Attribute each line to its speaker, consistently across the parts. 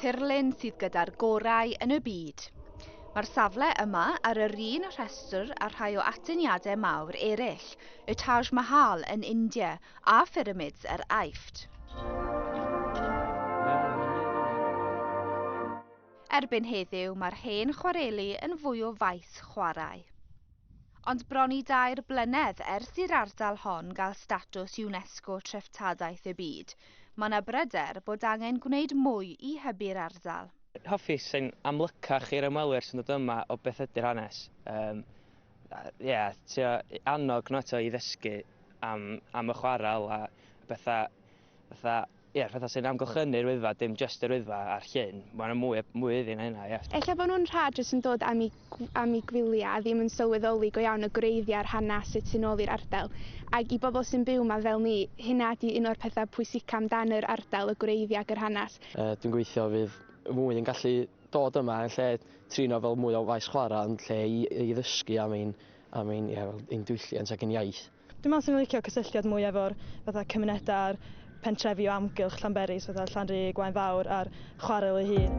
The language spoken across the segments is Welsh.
Speaker 1: Tirlun sydd gyda'r gorau yn y byd. Mae'r safle yma ar yr un rhestr â rhai o atyniadau mawr eraill, y Taj Mahal yn India a phyramids yr Aifft. Erbyn heddiw mae'r hen chwareli yn fwy o faes chwarae. Ond bron i dair blynedd ers i'r ardal hon gael statws UNESCO Treftadaeth y Byd, mae yna bryder bod angen gwneud mwy i hybu'r ardal.
Speaker 2: Hoffi sy'n amlycach i'r ymwelwyr sy'n dod yma o beth ydy'r hanes. Ie, trio annog nhw eto i ddysgu am, am y chwarel a bethau, fatha, ie, pethau sy'n amgylchynu'r Wyddfa, dim jyst yr Wyddfa a'r llyn. Mae yna mwy, mwy iddi na hynna, ie.
Speaker 3: Ella bod nhw'n rhad jyst yn dod am eu, am eu gwyliau a ddim yn sylweddoli go iawn y gwreiddiau a'r hanes sydd tu nôl i'r ardal. Ac i bobl sy'n byw yma fel ni, hynna ydi un o'r pethau pwysica amdan yr ardal, y gwreiddiau ac yr hanes.
Speaker 4: Dwi'n gobeithio fydd mwy yn gallu dod yma yn lle trin o fel mwy o faes chwarae, ond lle i, i ddysgu am ein, am ein, ie, fel ein diwylliant ac ein iaith.
Speaker 5: Dwi'n meddwl 'swn i'n licio cysylltiad mwy efo'r fatha cymunedau a'r pentrefi o amgylch Llanberis fatha Llanrug, Gwaun Fawr a'r chwarel ei hun.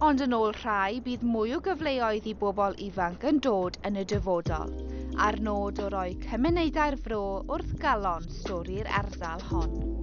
Speaker 1: Ond yn ôl rhai, bydd mwy o gyfleoedd i bobl ifanc yn dod yn y dyfodol, a'r nod o roi cymunedau'r fro wrth galon stori'r ardal hon.